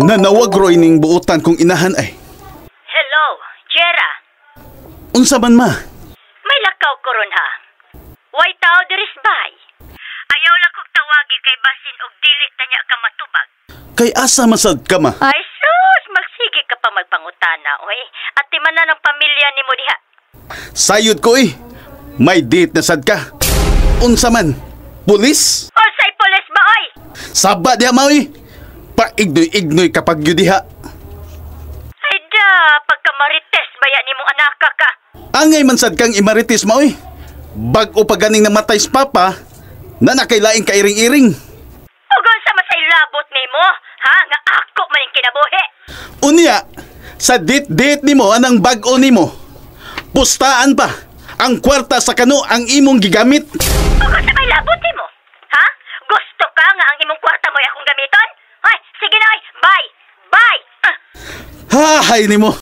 Nanawag roy ning buotan kong inahan ay. Hello, Jera. Unsa man, ma? May lakaw ko ron ha. Way tao diris bay. Ayaw lang kog tawagi kay basin og dili tanya ka matubag. Kay asa masad ka, ma? Ay sus, magsige ka pa magpangutana, oy. At timanan ang pamilya nimo diha. Sayod ko eh. May date na sad ka. Unsa man? Pulis? Unsay pulis ba, oy? Saba diha, ma, oy. Paignoy-ignoy kapag yun diha. Ay da, pagka marites baya nimong anaka ka. Angay man sad kang imarites, ma, oy. Bag-o pa ganing namatay si Papa, na nakailaing kairing-iring. Ug unsa man say labot nimo, ha? Nga ako man ning kinabuhi. Unya, sa date-date nimo anang bag-o nimo. Pustaan pa ang kwarta sa kano ang imong gigamit. Ug unsa may labot nimo? Ha? Gusto ka nga ang imong kwarta mo'y akong gamiton? Ay, sige na, oy. Bye. Bye. Ah. Hahay nimo.